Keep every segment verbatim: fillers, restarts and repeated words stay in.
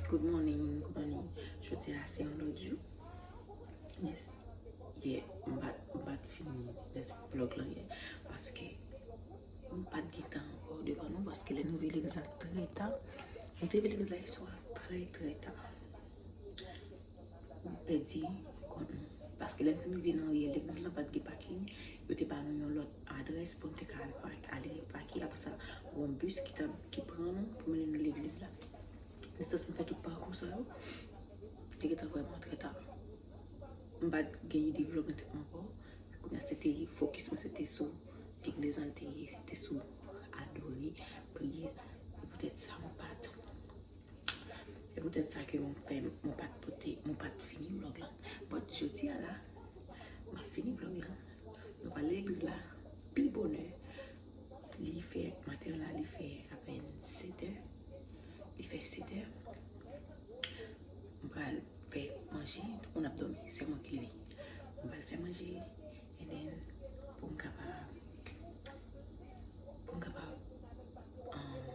Good morning, good morning. Jodi a se yon lòt jou. Yes. Yeah, m pa t, m pa t fin fè vlòg lan yè. Paske m pa t gen tan ankò devan nou. Paske lè nou rive legliz la trè ta. Nou te rive legliz la yè swa trè, trè ta. Nou pèdi kont nou. Paske lè n fin rive nan yè, legliz la pa t gen pakin. Yo te ba nou yon lòt adrès pou n te ka pa-, ale pake. Apre sa, yon bis ki t ap, ki pran nou pou mennen nou legliz la. Distans nou fè tout pakou sa yo, li gentan vrèman trè ta. M pa t gen ide vlòg nan tèt mwen ankò. Kounye a, se te fokis mwen, se te sou legliz lan, te, se te sou adore, priye. E poutèt sa, mwen pa t E poutèt sa ke mwen fè, mwen pa t pote, mwen pa t fini vlòg lan. But jodi a la, m ap fini vlòg lan. Nou pral legliz la pi bonè. Li fè, maten la, li fè apèn sèt è. Li fè sèt è. M pral fè manje, tout moun ap dòmi, sèlman ki leve. M pral fè manje, and then, pou m kapab, pou m kapab, um,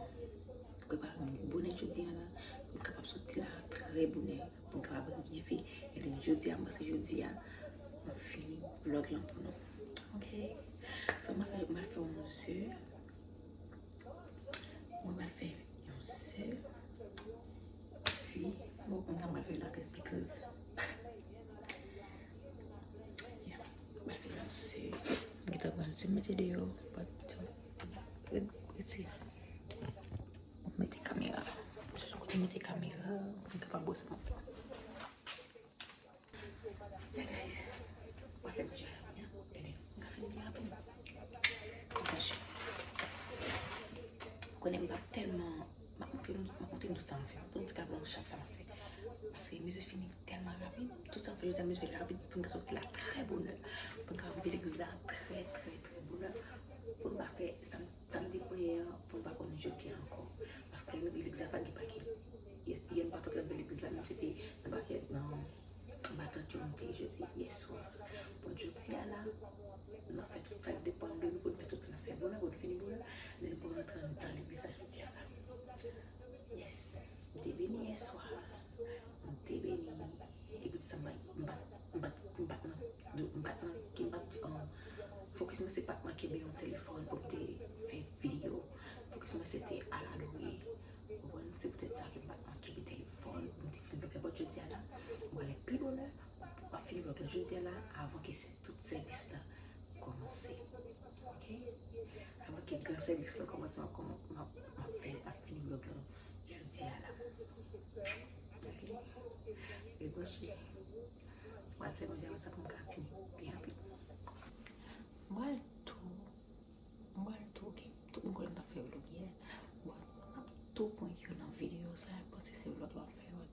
prepare m bonè jodi a la, pou m kapab soti la trè bonè, pou m kapab rive. And then, jodi a, m panse jodi a, m ap fini vlòg lan pou nou. Ok? So, m ap fè, m ap fè yon ze. Mwen pral fè yon ze. Epi, bon, mwen ta pral fè la because, yeah, mwen pral fè yon ze. Mwen ta pral di mete deyò, but, uh, mete kamera. Mete kamera, mwen kapab bwè sa mwen fè. Yeah, guys. Mwen fè manje a la, yeah. Gade, mwen ka fini byen rapid. Manje. Konnen m pa tèlman, m ap montre nou, m ap montre nou tout sa m fè. M ap pran ti ka pran chak sa m ap fè. Paske m bezwen fini tèlman rapid. Tout sa m fè jodi a, m bezwen fè rapid pou m ka soti la trè bonè. Pou m ka rive legliz la trè, trè, trè bonè. Pou m pa fè sa m, sa m te prevwa pou m pa konnen jodi a ankò. Paske lè nou rive legliz la, pa t gen pakin. Yè, yè nou pa t antre nan legliz la, menm si te nan pakèt, nan Anba tant yo nou te ye jodi, yè swa. Bon, jodi a la, n ap fè tout sa k depann de nou pou n fè tout sa n ap fè bonè, pou n fini bonè, men nou pou rantre anndan legliz la jodi a la. Yes. M te beni yè swa. M te beni. Epi tout sa, m pa t, m pa t, m pa t, m pa t nan, m pa t nan, ki m pa t, um, fokis mwen se pa t nan kenbe yon telefòn pou m te fè videyo. Fokis mwen se te al adore. Ou konprann? Se poutèt sa ke m pa t nan kenbe telefòn pou m te fini vlòg la. But jodi a la, m prale pi bonè, m ap fini vlòg la jodi a la, avan ke se tout sèvis la kòmanse. Ok? Avan ke gran sèvis la kòmanse, m ap kòman-, m ap, m ap fè, m ap fini vlòg la jodi a la. Ok? Rebranche. M pral fè manje avè sa pou m ka fini byen rapid. M pral tou Mwen tou, ok. Tout moun konnen m t ap fè vlòg yè. But m ap tou prank yo nan videyo sa, yo panse se vlòg m ap fè, but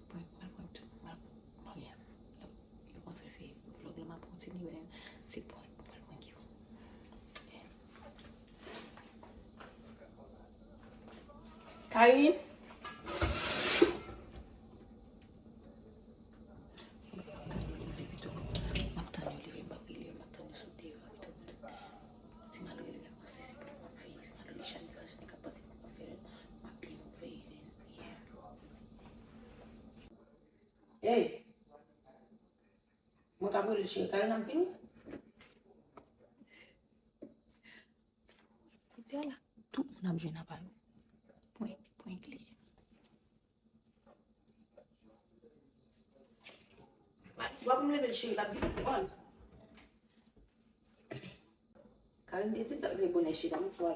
prank, m pral prank tout, m pral, yeah. Yo, yo panse se vlòg la m ap kontinye, men se prank, m pral prank yo. Yeah. Karine? M ap tann yo leve tou. M ap tann yo leve, m p ap rele yo, m ap tann yo sou deyò a pito pou tout. Si m al rele l, yo panse se vlòg m ap fè. Si m al rele Chanika, Chanika panse vlòg m ap fè. M ap byen ouvè, yeah. Hey! Mwen ka rele cheri Karen ap vini? Jodi a la, tout moun ap jwenn apa yo. Prank, prank li ye. W ap m leve l cheri, l ap vin pran. Karen te di l t ap leve bonè cheri, l ap vin pran.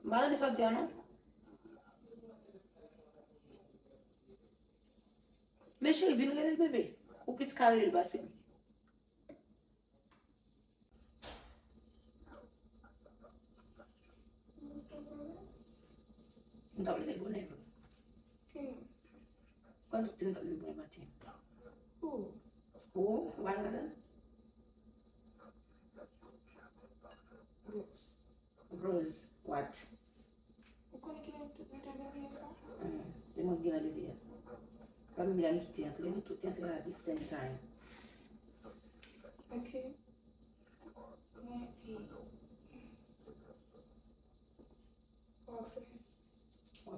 M pa tande sa w di a non. Men cheri, vin rele l bebe. Ou plis ka rele l pase m. M t ap leve bonè vre. Kòman w te di m t ap leve bonè maten? Ou, ou pa nan ladan? Rose, what? Ou konnen kilè nou te vin yè swa? Hmm, se mwen ki gen randevou a. Pa bliye nou tout te antre, nou tout te antre at the same time. Ok. Mwen, e,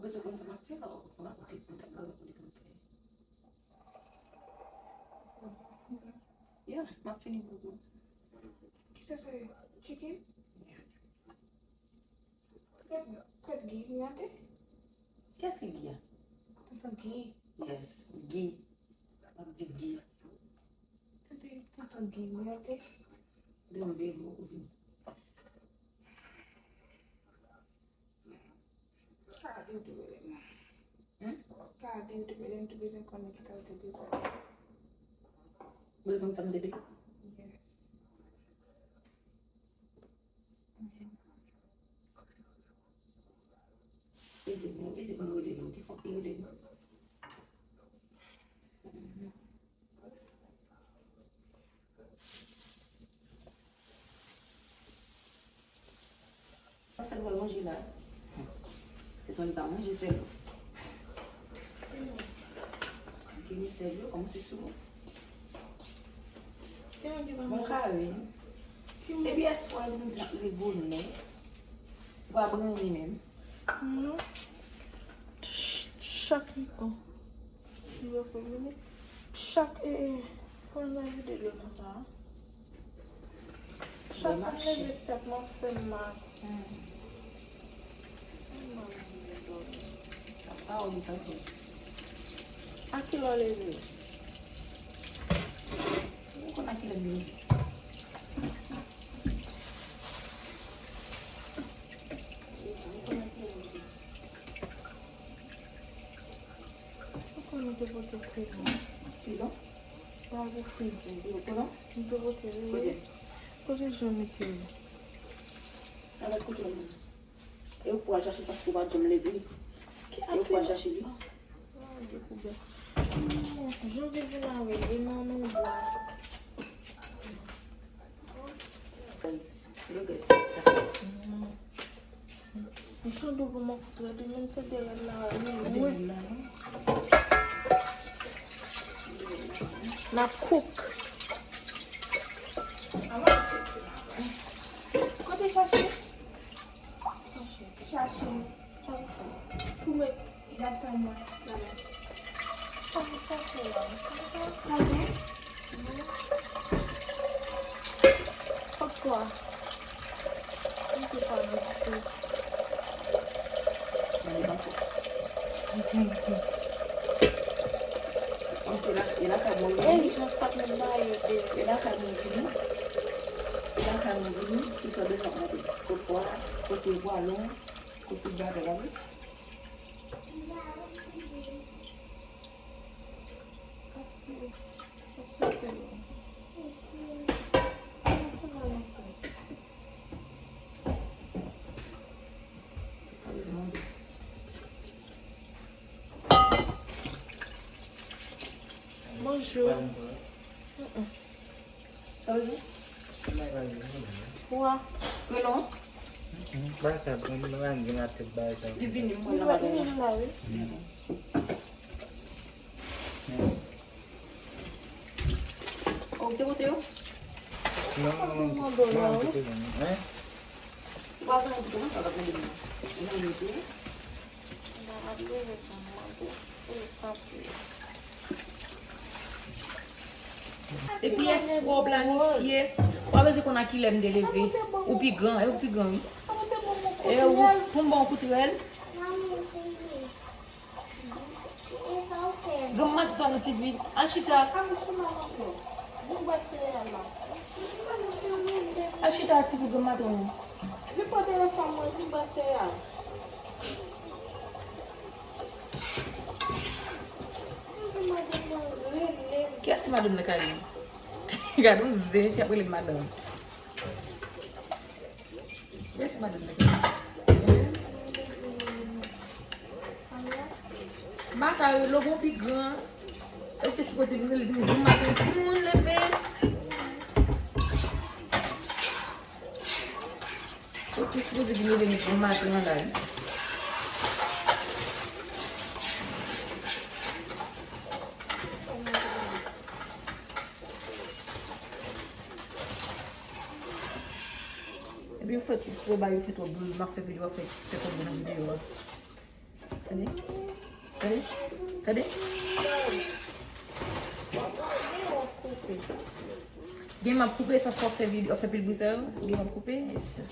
Ou bezwen konn sa m ap fè la, ou pa koute, ou ta pral koute pou m fè. Yeah, m ap fini pou ou. Kisa sa ye? Chicken? Yeah. Kòt, kòt Guy, li ate? Kiyès ki Guy a? Tonton Guy. Yes, Guy. M ap di Guy. Tande, tonton Guy, li ate? Depi m veye pou ou vini. Ka di ou te rele m. Hmm? Ka di ou te rele m, te bezwen konnen ki kalite de sa. Bezwen konn sa m te bezwen? Yeah. Ede m, ede m rele nou, te fòk rele nou. Sa l pral manje la. Se konn pa manje sèl. Ki misye yo kòmanse sou mwen. Mwen kare. Epi aswè nou di ap le bonè. Ou pa branle menm. Non. Ch- Chak, oh. Li wè pou vini. Chak, eh, eh, kòman m vide dlo nan sa a? Chak m leve tèt mwen fè m mal. Hmm. Fè m mal, m vin dòmi. Sa pa ou li tankou. A kilè w leve? Ou konn a kilè m leve? Ou konn ou te pote pilon. Pilon? Pa pou frize. Pilon? M te pote li, wi. Kote? Kote jan mete li? Nan lòt kote w mete. E ou pral chache paske ou pa janm leve. E ou pral chache li. Ah, de poubèl. Non, jan viv la, wi, li nan men blan. Guys, look at this. Mm. M tande kòman kout rèd, men m tande rèd la, wi, wi. N ap cook. Kote chache? Chache. Chache. Pou met gad sa mwen ladan. Sa mwen chache la. Ladan. Hop la. Mete pa nan ti tou. Mete pa tou. Bon, se la, e la ka mwen vini. Ey, jan fòk mwen mayo de. E la ka mwen vini. E la ka mwen vini. Tout sa bezwen ap monte. Kot pwa, kote pwalon, kote bagay la, wi. Bonjou. Sa w di? Wa. Rele w? Ba sa, mwen pa gen la tèt ba sa. Li vini, mwen la maten. Li vini la, wi. Oh, ou te kote yo? Non, non, non, non, kote yo, non. Hein? Ou pa gen kote, non, sa va kote, non. Ou nan kote? Nan ap leve pou mwen, pou, pou l frape. Depi yèswa w planifye, w pa bezwen konn a kilè m te leve. Ou pi gran, e ou pi gran, wi. E ou, pou m ba w kout rèl. Granm maten sa nou ti vin. Al chita. Al chita ti pou granm maten ou. Vin pran telefòn mwen, vin pran sereyal. Kiyès ki madanm nan kay li? Gade yon zen fi ap rele madanm. Kiyès ki madanm nan kay li? Maka rele w pi gran. Ou te sipoze vin rele vin bon maten. Timoun leve. Ou te sipoze vin rele m bon maten an la, wi. Epi ou fè twò bay, ou fè twò bri, m ap fè videyo, ap fè, fè twò bri nan videyo a. Tande? Tande? Tande? Gen m ap koupe, sa fò fè videyo, fè pil bri sa yo. Gen m ap koupe. Yes.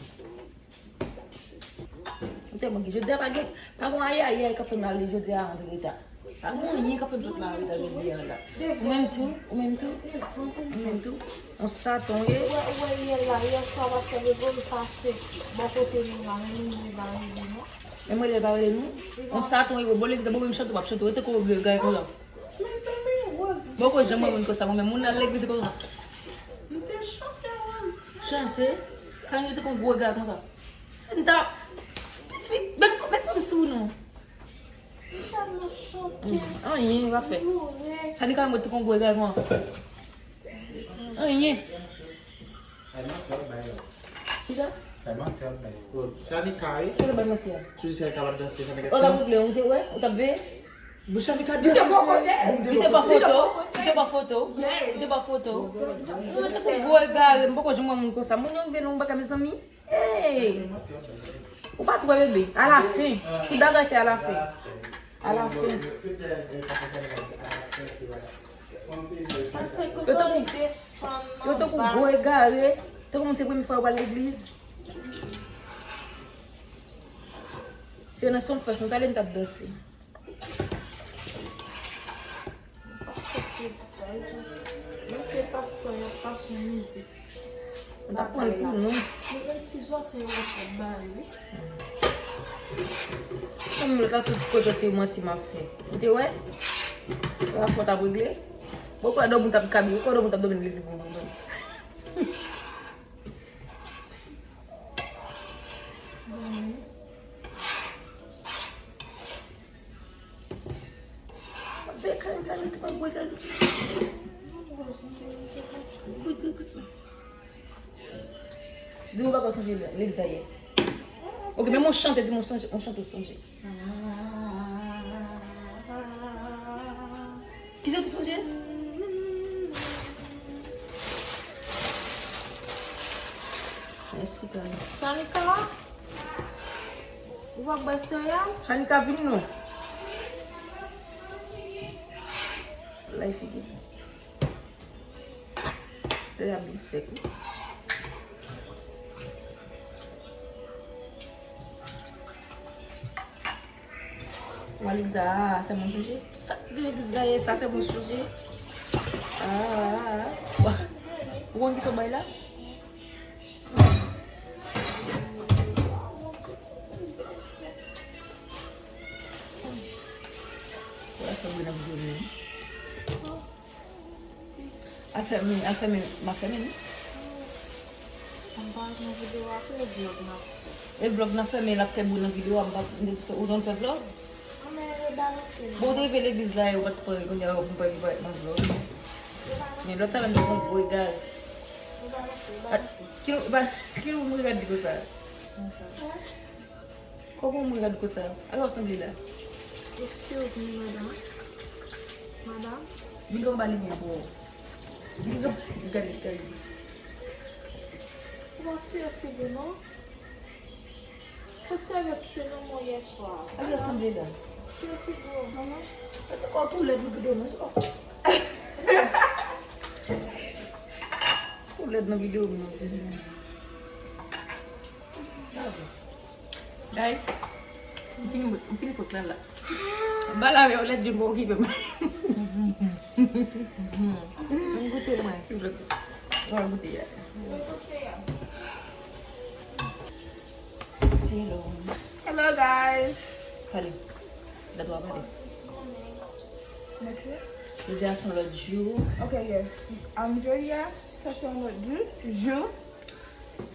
Ou tèlman gen. Jodi a pa gen, pa gen ayayay k ap fè m ale jodi a an reta. Pa gen anyen k ap fè m sot la an reta jodi a la. Ou menm tou, ou menm tou, ou menm tou. On saton ye. Ou wè, ou wè yè la, yè swa pastè Gregory pase bò kote nou la, men nou li pa rive non. Men mwen lè pa rele nou. On saton ye, bon legliz, bon menm chante, w ap chante, rete ko gay konsa. Mezanmi, Rose. Bon ko janm wè moun konsa, mwen menm moun nan legliz konsa. M te chante, Rose. Chante? Kan yo te kon gwo gay konsa. Si m ta piti, men men fè m sou non. M tèlman chante. Anyen, pa fè. Loure. Sa li ka mwen te kon gwo gay konsa. Anyen. Ay, manti w ap bay la. Kisa? Ay, manti w ap bay. Oh, Shanika, wi. Kisa w bay manti a? Sou di Shanika p ap danse, Shanika. Oh, t ap regle, ou te wè? Ou t ap veye? Bouch Shanika danse. Li te pa foto. Li te pa foto. Li te pa foto. Li te pa foto. Mwen te se gwo egare, m poko janm wè moun konsa. Moun yo rive nan yon bagay, mezanmi. Hey! Ou pa t wè bebe. Alafen. Tout bagay se alafen. Alafen. Yo tankou, yo tankou gwo egare. Tankou moun se premye fwa yo pral legliz. Se nan Sumfest nou t ale, nou t ap danse. Pastè k te di sa, li di, menm ke pastè y ap pase yon mizik. Nou t ap pran l pou nou. Li menm ti zòtèy wòch ap ba li, wi. Fanm lòt la sou ti kote ti manti m ap fè. Ou te wè? Ou a fò t ap regle. Bon, ou kwè dòmi t ap kabi, ou kwè dòmi t ap dòmi nan legliz mwen, mwen. Veye kare kare, te pa gwe kare. Gwe kare konsa. Di mwen pa ka sonje legliz ayè. Ok, men mwen chante, di mwen sonje, mwen chante sonje. Kijan w te sonje? Mèsi, Kay. Shanika? Ou pa bwè sereyal? Shanika, vin non. Lay figi. Sereyal byen sèk, wi. Wa legliz la, ah, se mwen chanje. Sa k di legliz la ye, sa se mwen chanje. Ah, ah, ah. Ou konn ki sa w bay la? Wè, fè bri nan videyo m nan. Al fèmen, al fèmen, m ap fèmen, wi. Anba nan videyo a, pou vlòg nan. E vlòg nan fèmen, l ap fè bri nan videyo a, m pa, ou konn fè vlòg? Bon, ou te rive legliz la, e ou pa t pran, kounye a, ou pran li parèt nan vlòg. Men lòt sa menm, li pran gwo egare. Ki, ki moun regade li konsa? Kòman w gad konsa? Ala w sanble la. Excuse me, madam. Madam. Vin anba limyè pou w. Vin anba, gade, gade. Ou pa sere figi w, non? Ou sere figi w, non, yè swa. Ala w sanble la. Sere figi w, manman. Ou tou lèd nan videyo, non? Ou lèd nan videyo, non? Guys, m fini, m fini pot la la. M pa lave yon lèt, je m pa okipe m. M goute mwen. Silvouplè. Mwen goute a. Hello. Hello, guys. Pale. Dat w ap pale. Jodi a se yon lòt jou. Ok, yes. Um, jodi a, sa se yon lòt jou. Jou.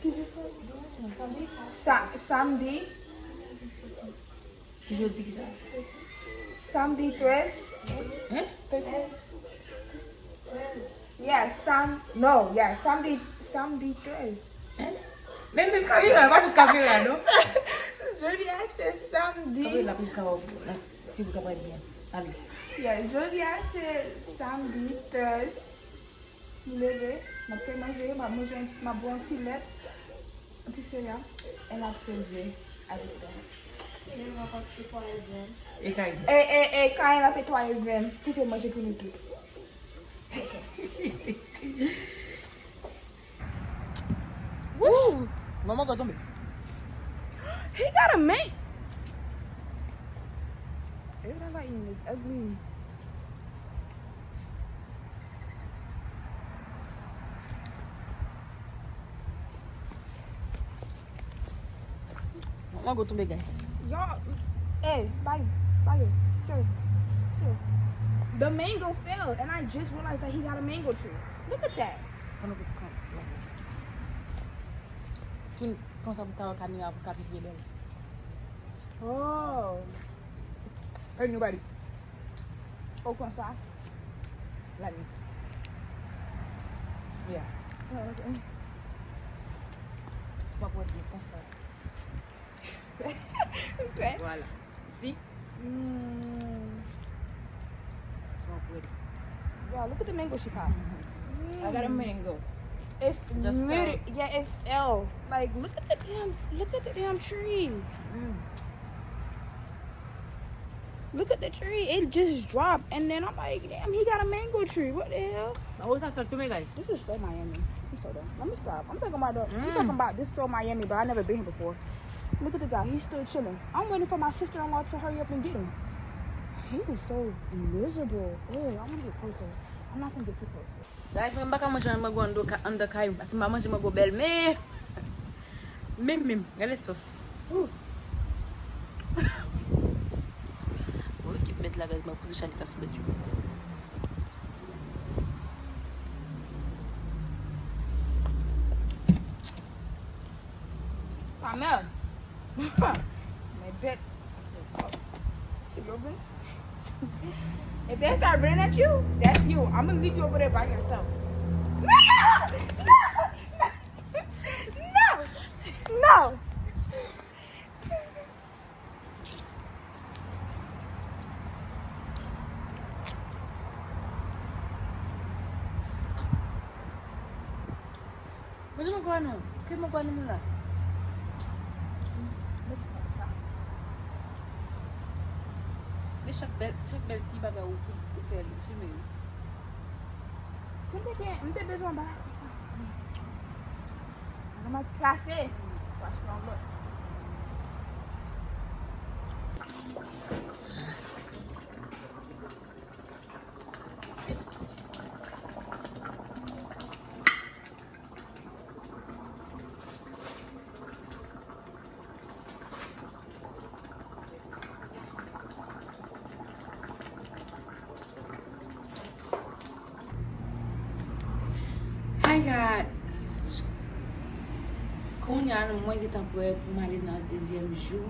Ki jou sa? Sa, samdi. Ki jou di ki sa? Samdi trèz. Hein? Yeah, sam, no, yeah, samdi, samdi trèz. Hein? Men, men kamera, pa pou kamera, non? Jodi a se samdi. Kamera la pou ka wè, fi pou ka wè byen. Ale. Yeah, jodi a se samdi trèz. M leve, m ap fè manje, m ap manje, m ap bwè yon ti lèt, yon ti sereyal, e m ap fè ze avèk dam. E kay. E, e, e, Kayen ap netwaye grenn pou fè manje pou nou tout. Woo! Manman gò tonbe. He got a man. Every time I eat this ugly. Mango tonbe, guys. Y'all, hey, bye, bye, sir, sir. The mango fell, and I just realized that he got a mango tree. Look at that. Kòman pou kòman? Kin konsa pou ka wè kamera pou ka pi bèl. Oh. Anybody? Oh, konsa. Like me. Yeah. Oh, okay. Fòk wè byen konsa. Okay. Voilà. See? Mm. Fòk wè. Yeah, look at the mango she popped. I got a mango. It's literally, yeah, it fell. Like, look at the damn, look at the damn tree. Mm. Look at the tree. It just dropped. And then I'm like, damn, he got a mango tree. What the hell? Mwen wè sa fè tou, men, guys. This is so Miami. I'm so done. Let me stop. I'm talking about the, I'm talking about this so Miami, but I never been here before. Look at the guy. He's still chilling. I'm waiting for my sister-in-law to hurry up and get him. He is so miserable. Oh, I want to get closer. I'm not gonna get too close. Guys, mwen m pa ka manje mango anndan ka-, anndan kay, paske m pa manje mango bèl, men, men, men, gade sòs. Ooh. Mwen ki met la, guys, mwen poze Shanika sou bèt yo. Pamèl. My bed. She open. If they start running at you, that's you. I'm gonna leave you over there by yourself. No! No! No! No! Mwen di mwen kwè nou. Ki mwen kwè nou la? Men chak bèl, chak bèl ti bagay ou, ou fè l, ou filme l. Si m te gen, m te bezwen bagay konsa. Mwen klase. Klase yon lòt. Hi guys. Kounye a, mwen gentan prè pou m ale nan dezyèm jou,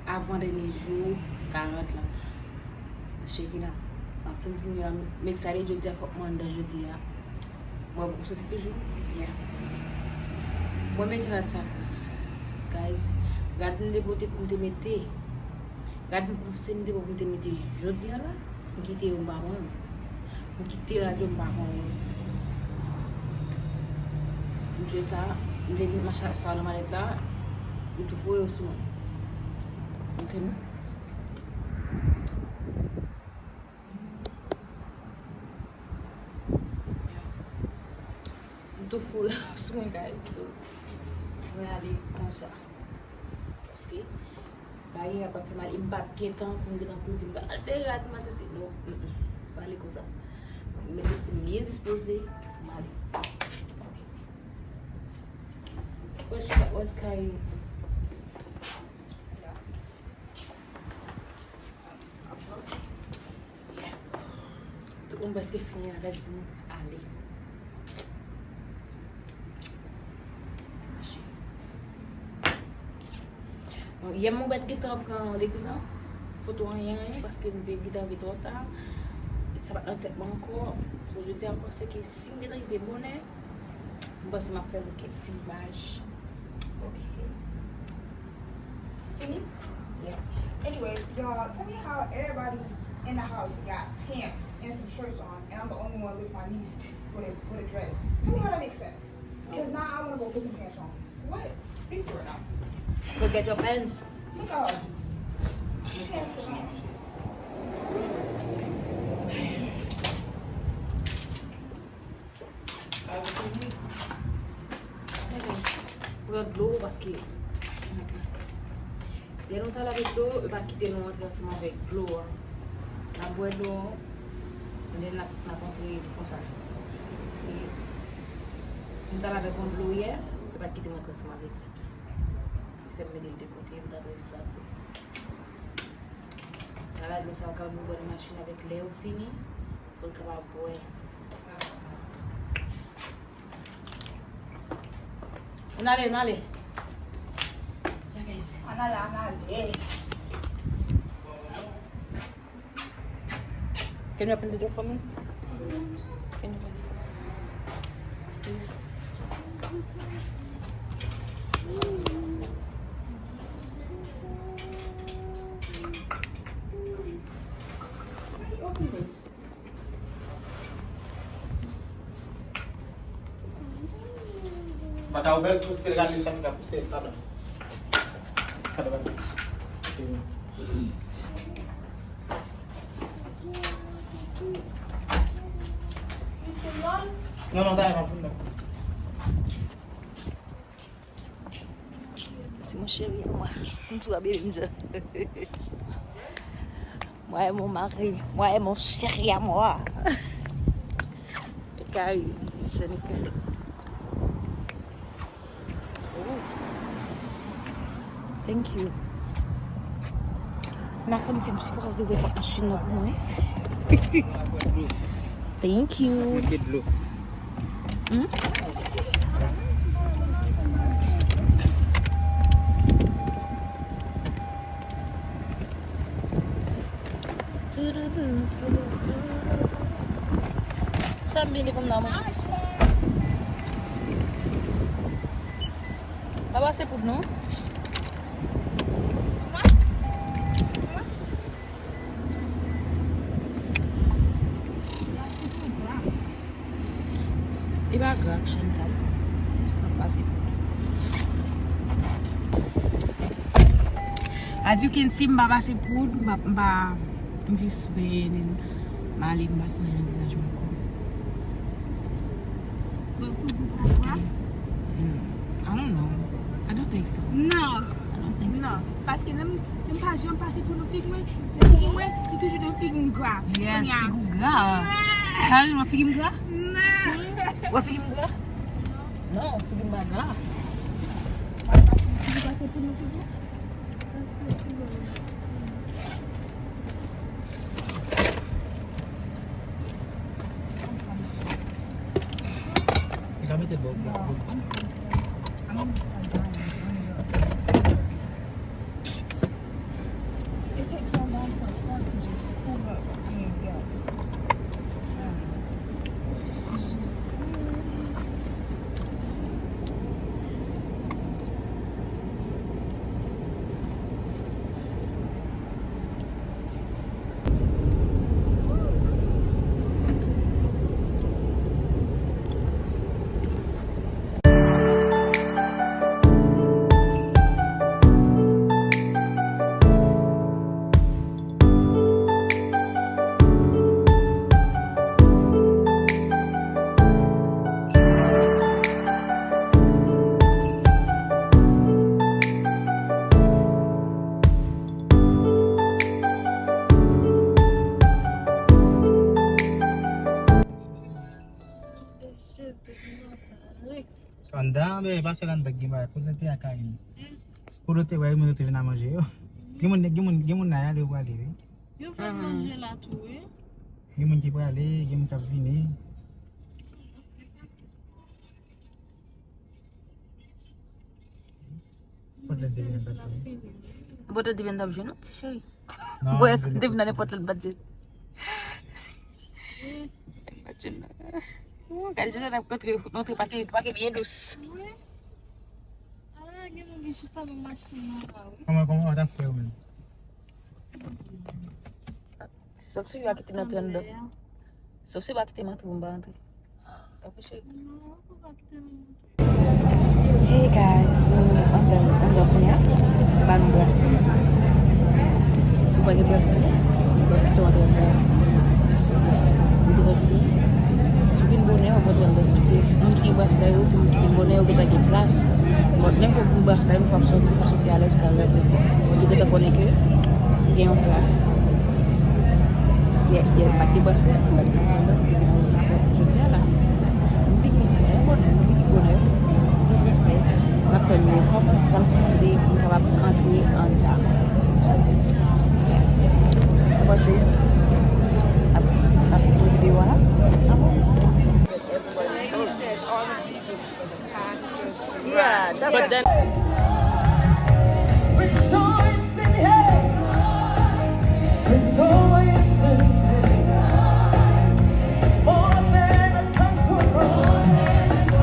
avan dènye jou karant lan. Shakira. M ap tann pou m excited jodi a, fòk mwen anndan jodi a. Mwen poko soti toujou. Yeah. Mwen mete rad sa kòs. Guys, rad m te pote pou m te mete. Rad m panse m te pote pou m te mete jodi a la. M kite yo, m pa pran yo. M kite rad yo, m pa pran yo. M jwenn sa, m te vin mache sa nan malèt la, m tou voye yo sou mwen. Ok, non? M tou foure sou mwen, guys. So, mwen ale konsa. Paske bagay la pa fè mal. E m pa t gen tan pou m gentan pou di m pral achte rad, m achte se, non. Mm, mm. M ale konsa. M mete pou m byen dispoze pou m ale. What's, what's Kyrie? Yeah. Tout moun prèske fini avèk nou ale. Bon, yè mwen mèt gentan pran legliz lan. Foto anyen, anyen, paske m te gentan rive twò ta. Sa pa t nan tèt mwen ankò. So, jodi a, m panse ke si m gentan rive bonè, m panse m ap fè nou kèk ti imaj. Ok. Fini? Yeah. Anyway, y'all, tell me how everybody in the house got pants and some shirts on, and I'm the only one with my niece with a, with a dress. Tell me how that makes sense. Because now I want to go put some pants on. What? Be for real now. Go get your pants. Look at her. Pran dlo paske lè nou ta lave dlo, yo pa kite nou antre ansanm avèk dlo a. N ap bwè dlo an, lè n ap, n ap antre konsa. Paske nou ta lave ak yon dlo yè, yo pa t kite m antre ansanm avèk li. Li fè m mete l de kote, m ta trè sa. Lave dlo sa, ou ka bwè nan machin avèk lè yo fini, pou l kapab bwè. Ann ale, ann ale. Ann ale, ann ale. Can you open the door for me? Can you open it for me? Please. Pa ta ouvè l, pouse l, gade sa ki ka pouse l, pa ban. Pa ban. Non, non, ta, non, non. C'est mon chéri à moi. M tou a bebe m dja. Moi et mon mari. Moi et mon chéri à moi. Kay, Jenika. Oops. Thank you. Madanm fè m sipòs de wè pòt machin nan pou mwen. Thank you. Mete dlo. Hmm? Sa m vini pou m nan manje pou sa. Pa pase poud non. Li pa gra ak Chantal. Jis pa pase poud. As you can see, m pa pase poud, m pa, m pa, m jis benyen, m ale, m pa fè anyen nan vizaj mwen ankò. Bon, fout pou paswa? Mm, I don't know. I don't think so. Non. I don't think so. Non. Paske lè m, lè m pa janm pase pou nou figi mwen, figi mwen, li toujou gen figi m gra. Yes, figi w gra. Sa vle di figi m gra? Non. Wè figi m gra? Non, figi m pa gra. Li pase pou nou figi? Li ka mete bò, bò, bò. It takes a long for corn to just pull up. I mean, yeah. Anndan, bebe, pase la, anndan gen bagay. Kote te a Karin? Kote te wè moun yo te vin a manje yo? Gen moun, gen moun, gen moun la y ale, yo prale, wi. Yo fè manje la tou, wi. Gen moun ki prale, gen moun k ap vini. Pòt la te vin t ap jwe. Pòt la te vin t ap jwe, non, ti cheri. Non, bwè, si te vin nan nenpòt lè, l pa t jwe. L pa t jwe, non. Gade, jodi a n ap kontre, kontre pake, pake byen dous. Wi. Ah, gen moun ki chita nan machin nan la, wi. Kòman, kòman w t ap fè, ou menm? Sòf si w pa kite m antre anndan. Sòf si w pa kite m antre pou m pa antre. Tanpri cheri. Hey guys, nou anndan, anndan kounye a. Ba nou brase. Mwen gen braslè, mwen gentan antre anndan. Mwen gentan vini. Si w vin bonè, w ap antre anndan. Paske se moun ki gen braslè yo, se moun ki vin bonè, yo gentan gen plas. Bon, menm ke w gen braslè, yon fwa w soti, w ka soti alèz, ou ka rantre. Yo gentan konnen ke gen yon plas fiks. Yè, yè, m pa t gen braslè, m pa t ka antre anndan, m te gen lontan, bon, jodi a la. M vini trè bonè, m vini bonè. M gen braslè. M ap tann yo kòman pral kòmanse pou m kapab antre anndan. Ou panse ap ap videyo a la? Ah bon? Yeah, that's but then Rejoice in him. Rejoice in him. More than a conqueror.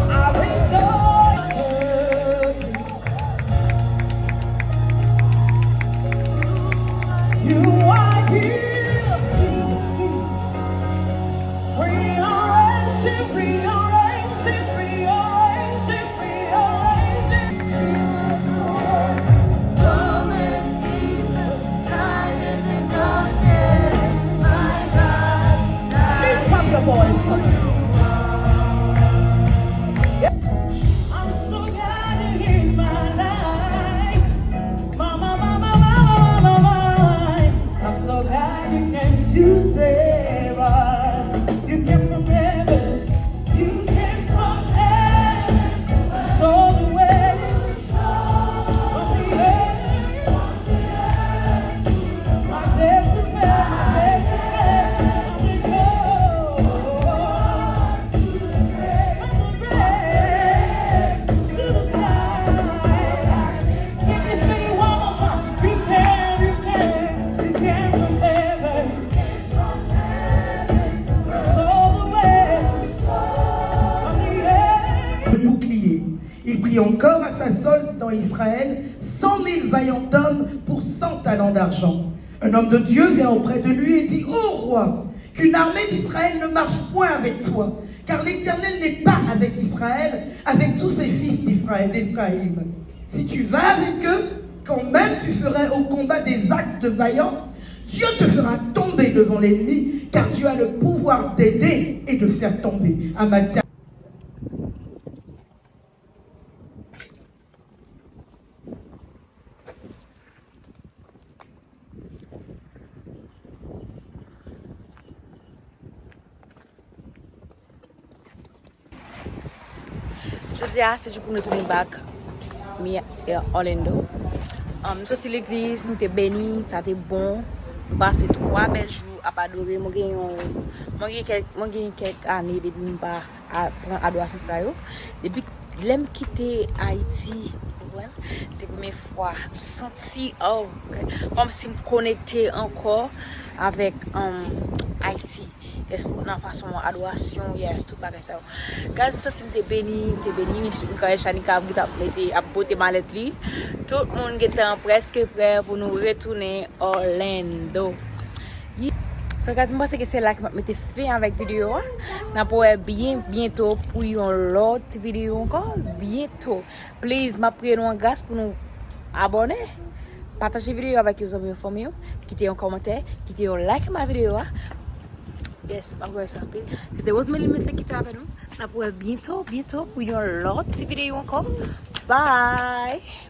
I rejoice. You are here, Jesus, Jesus. Rearrange it, rearrange it, rearrange it, rearrange it. Come as keeper, light in the darkness, my God, light. Lift up your voice for me. I'm so glad you're in my life. My, my, my, my, my, my, my, my. I'm so glad you came to save us. You came from heaven. You came from heaven. I saw the way from the earth. My debt to pay, my debt to pay. From the grave to the sky. Can you sing it one more time? You can, you can, you can from heaven. Show the way on the earth. Le bouclier. Il prit encore à sa solde dans Israël cent mille vaillants hommes pour cent talents d'argent. Un homme de Dieu vint auprès de lui et dit, Ô roi, qu'une armée d'Israël ne marche point avec toi, car l'Éternel n'est pas avec Israël, avec tous ses fils d'Éphra-, d'Éphraïm. Si tu vas avec eux, quand même tu ferais au combat des actes de vaillance, Dieu te fera tomber devant l'ennemi, car Dieu a le pouvoir d'aider et de faire tomber. Amatsia. Jodi a, se jou pou nou tounen back mi, eh, Orlando. Um, nou soti legliz, nou te beni, sa te bon. Nou pase twa bèl jou ap adore. Mwen gen yon, mwen gen kèk, mwen gen kèk ane depi m pa a, pran adorasyon sa yo. Depi lè m kite Ayiti, ou konprann? Se premye fwa m santi, oh, kòmsi m konekte ankò avèk, um, Ayiti. Espri nan fason adorasyon, yes, tout bagay sa yo. Guys, m santi m te beni, m te beni, m kwè Shanika ap gentan ap mete, ap pote malèt li. Tout moun gentan prèske prè pou nou retounen Orlando. Ye-, so, guys, m panse ke se la ke m ap mete fen avèk videyo a. N ap wè byen byento pou yon lòt videyo ankò. Byento. Please, m ap priye nou an gras pou nou abòne, pataje videyo avèk yon zanmi, yon fanmi w, kite yon kòmantè, kite yon like ma videyo a. Yes, m ap renmen sa anpil. Se te Rosemary Lindsay ki te avè nou. N ap wè byento, byento pou yon lòt ti videyo ankò. Bye!